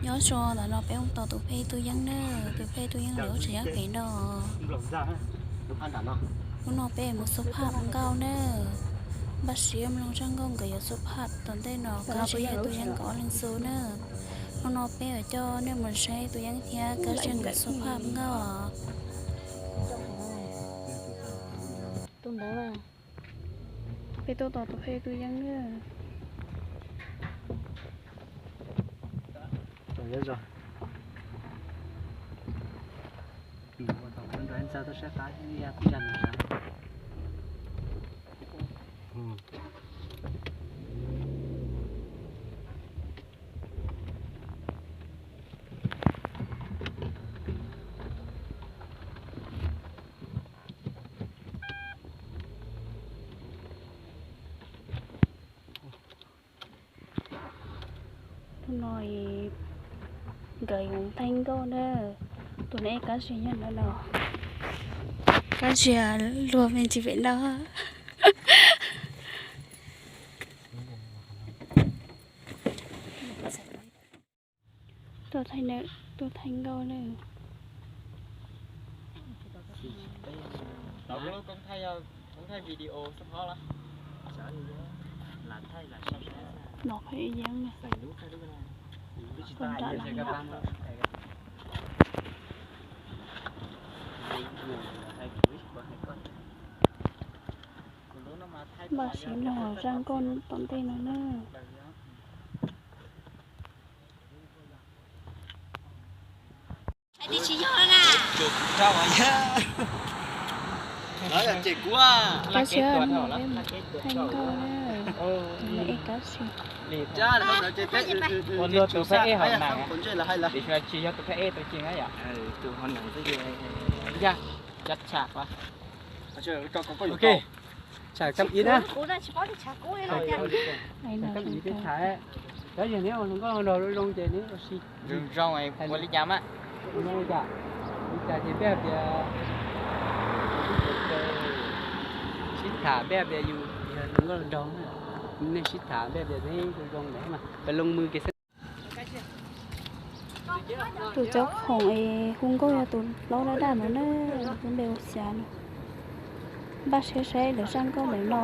Nyob zoo, ntawm no peb mus tos tus phej tub yeeb na, tus phej tub yeeb lawv tseem nyob pem no. Hnub no peb mus xub phaj nkauj na, npaj siab mloog zaj nkauj nkawd yuav xub phaj tom ntej no, Kab Sia thiab tub yeeb nkawd ob leeg xub na. Hnub no peb yuav coj nej mus saib tub yeeb thiab Kab Sia nkawd xub phaj nkauj. Peb tuaj tos tus phej tub yeeb na. Tus no nkawd yuav thaij nkauj na. Tus no es Kab Sia nyob ntawm no. Kab Sia luag me ntsis pem no. Tuaj thaij nkauj na. Los qhov yeeb na. Npaj siab mloog zaj nkauj tom ntej no na. Kab Sia, thaij nkauj na. Es Kab Sia. Ua luag tus phab ej hom neem, tiam sis tsis yog tus phab ej tau ceev na yom. Yog, cov tsham. Ok, tsham kam ib na. Tsham kam ib peb tsham. Cov yog neb ua hluas nkauj hluas nraug zoo zoo ces neb ua si. Zoo zoo ua li cas mas? Zoo li cas? Li cas ces peb hais tias sib tham, peb hais tias yus yog hluas nkauj hluas nraug, nej sib tham peb hais tias neb zoo zoo ntawd mas peb loo mws kiag xwb. Tus cov khoom es hu nkauj yog tus hlob daj daj no na, tus npe ua Xyav no. Npaj siab saib lawv zaj nkauj ntawm no.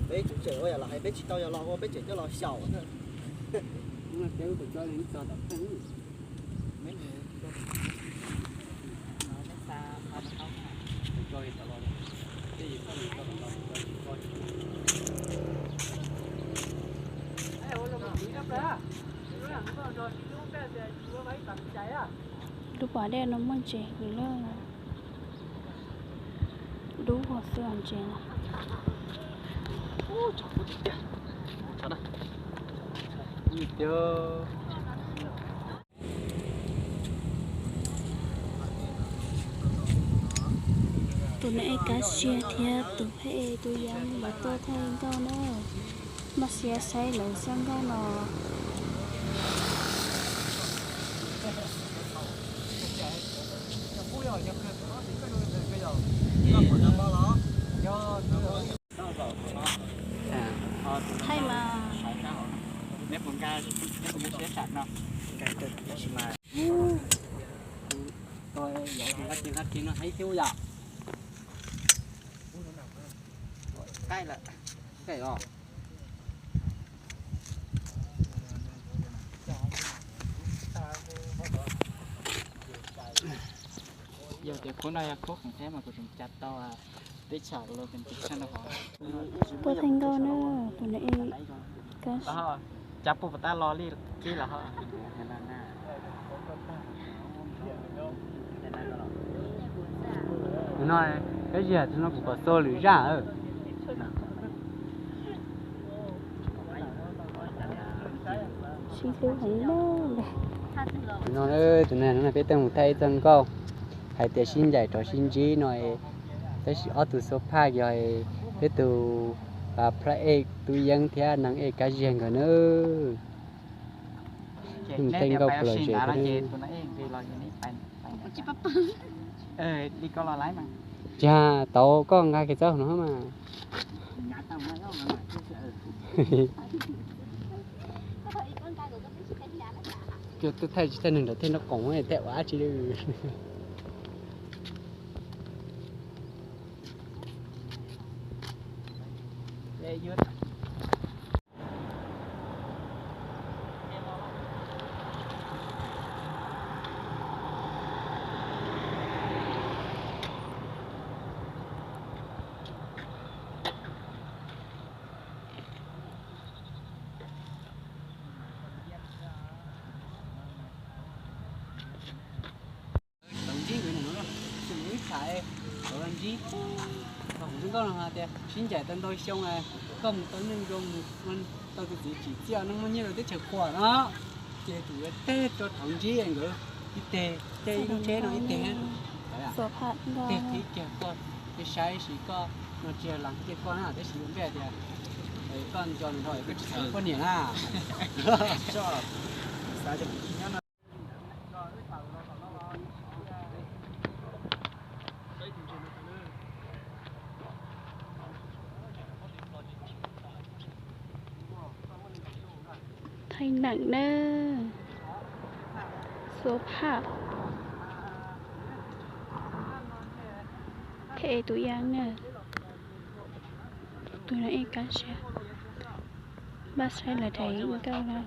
Peb tseem ua yam los hais peb tsis tau yam los ua, peb tseem coj los xyaum. Lub pas dej no muaj ntses heev na. Dub ua xwb ntses no. Tus neb es Kab Sia thiab tus phab ej tus yam lawv tuaj thaij nkauj na. Npaj siab saib lawv zaj nkauj no. Thaij mas. Qaij lawm, qaij os. Yog tias khub no yog khub qhov thib mas kuv tseem cav tau peb tsham los pem tus tshaj no hov. Tuaj thaij nkauj na, tus neb es Kab Sia. Cav puag pas tab los li qib los hov. No, Kab Sia, tus no kuv pom xaus lwm zaj. Sib hlub heev na. No tus neeg no peb tuaj mus thaij ib txoj nkauj hais tias sib ncaim rov sib ntsib no, tab sis ob tug xuab phaj yog peb tus phab ej Tub Yeeb thiab neeg ej Kab Ziag nkawd na. Mus thaij nkauj puas lom zem thiab. Tsis tau, koj nqa kiag txoj no mas. Coj tuaj thaij tsis thaij neeg nrog thaij nraub qaum thaij ua dab tsi li. Tau ntsib nkawd no, tus ib txhais tau ntsib. Thaum zoo nkauj no hais tias sib ncaim tau ntau xyoo, koj mus tau neej zoo, mus tau tus txiv tsim txiaj no, muaj nyiaj rau teb chaws qhuas no, ces kuv yuav teg rau thaum ntsib nkawd ib teg, tej ib lub tsheb no ib teg. Teg qhib kiag koj, saib saib koj no tsis yog lam qhib kiag koj na, tab sis yuav npe tias koj nco nws dhau koj tsis txhob poj niam na. Thaij neem na, xuab phaj, thiab Tub Yeeb na, tus no ej Kab Ziag, npaj saib lawv daim nkauj no.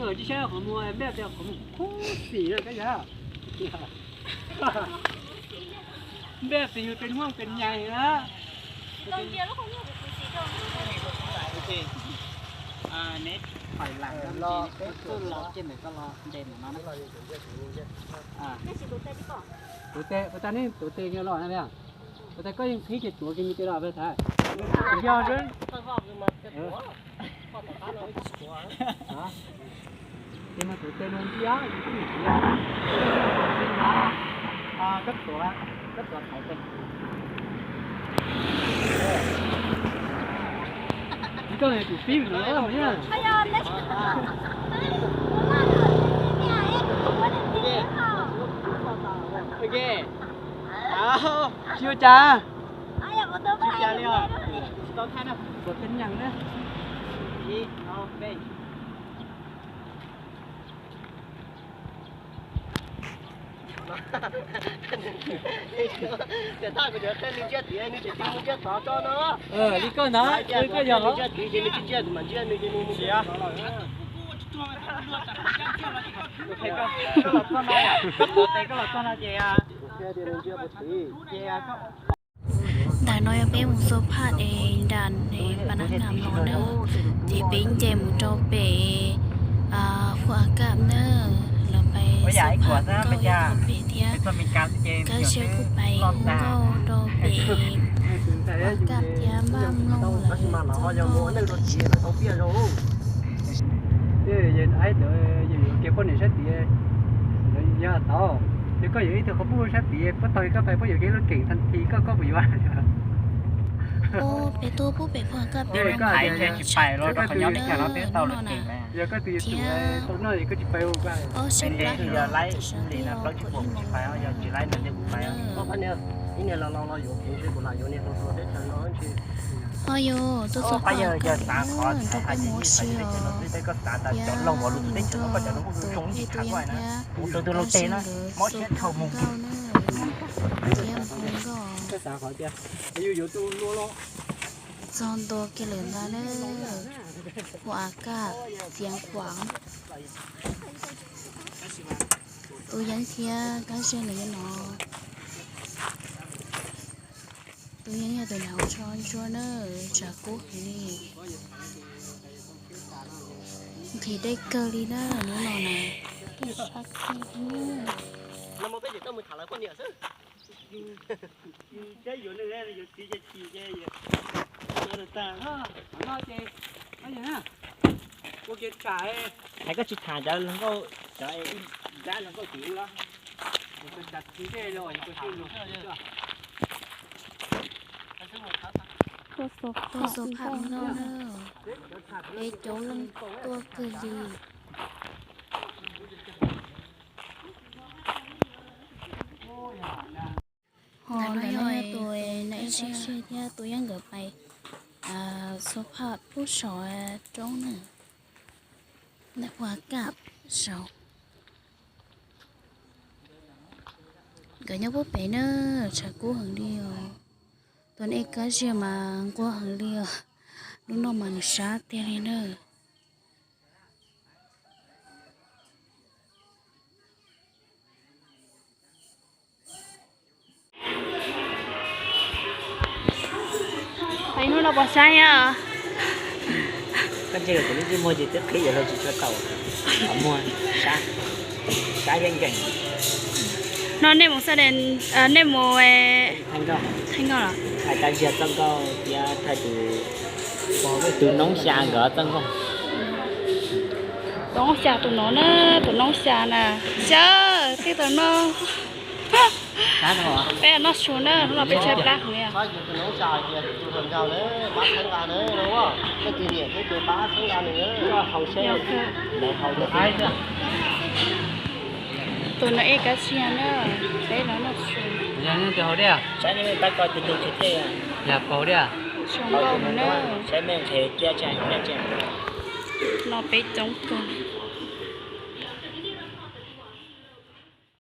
Koj tsis saib qhov muag, npej tias qhov muag khuv xim na koj yawg. Npej tias yus tes muaj tes nyais na. Neb thoom lam tuaj los ces ntawm koj los nte ntawm no na. Tuav tes, puas tas neb tuav tes los na. Puas tas koj yeej qhib ces tuav kiag me tes los puas tas? Yog xwb. Ces mas tuav tes los ntsia, koj tuav, koj tuav thaiv tes. Koj tus pib no. Tsis ua cas. Tsis ua cas li os. Tsis tau thaij na, kuv tib nyees na. Ib, ob, peb. Tias thaj kuv cov qhia nws tsiaj tias nws tseem cia mus tsiaj tod tso no. Li koj ntag, li koj yog nws tsiaj tias ces nws tsis ntsia kuv mam ntsia nws ces nws mus tsiaj tod lawm. Koj los txog no, koj tuav tes koj los txog no ces, ces Ntawm no yog peb mus xuas phaj es nram es Nam no na, ces peb nce mus rau pem Phu Akab na, los pais Xov Phaj Nkauj ib qho pem thiab. Kab Siab kuj pais hu nkauj rau pem Phu Akab thiab Npaj Mloog lawv txoj nkauj. Yog yuav kev poj niam sab tid, yog tau, yog koj yuav ib tug qhov pub sab tid puab taug koj pais puab yuav kev lub keem tag thi koj, koj puas yuav? Peb tuaj pub pem Phu Akab pem no, yog koj tus yuav tsum tau lub keem, yog koj tus yuav tsum tau noj es koj tsis pais ua. Ob sab plab hlob tam sim no kuv ib moos no. Ho yog tuaj txog pem no nrog peb mus ua si os, thiab mus rau pem tus yeeb thiab Kab Siab nkawd txoj nkauj na, thiab mus hu nkauj. Txog ntua kiag lawm ntag na, Phu Akab, Xiav Khuam. Tus yeeb thiab Kab Siab nkawd nyob no. Tus yeeb yog tus hnav tsho ntsuab na, tshav kub heev li. Nqhis dej kawg li na, hnub no na. Hais koj tsis tham cov hluas nkauj, cov dab hluas nkauj tim ub los? Tuaj Xov Phaj Nkauj na, peb coob leej tuaj kawg li. Ho ntawm no yog tus nam ib sib sib thiab tus yeeb nkawd pais Xov Phaj pub saum roob na, ntawm Phu Akab saud. Nkawd nyob pub pem na, tshav kub heev li os. Tus nam ib Kab Siab mas nquag heev li os. Hnub no mas nws sab tiag li na. Hnub no puas sab thiab? Koj ntsia kuv lub ntsej muag ces twb qhib yuav luag tsis tshua tau. Qhov muag sab, sab yeej nkees. No nej mus xab de, nej mus Thaij Nkauj los? Thaij Kab Siab txoj nkauj thiab thaij tus, tus noob xya nkawd txoj nkauj. Tus noob xya tus no na, tus noob xya na, xya, tij tus no. Peb noj su na, hnub no peb tshaib plab heev li. Tus no ib Kab Siab na, peb los noj su. Yog pab na, no peb coob kawg.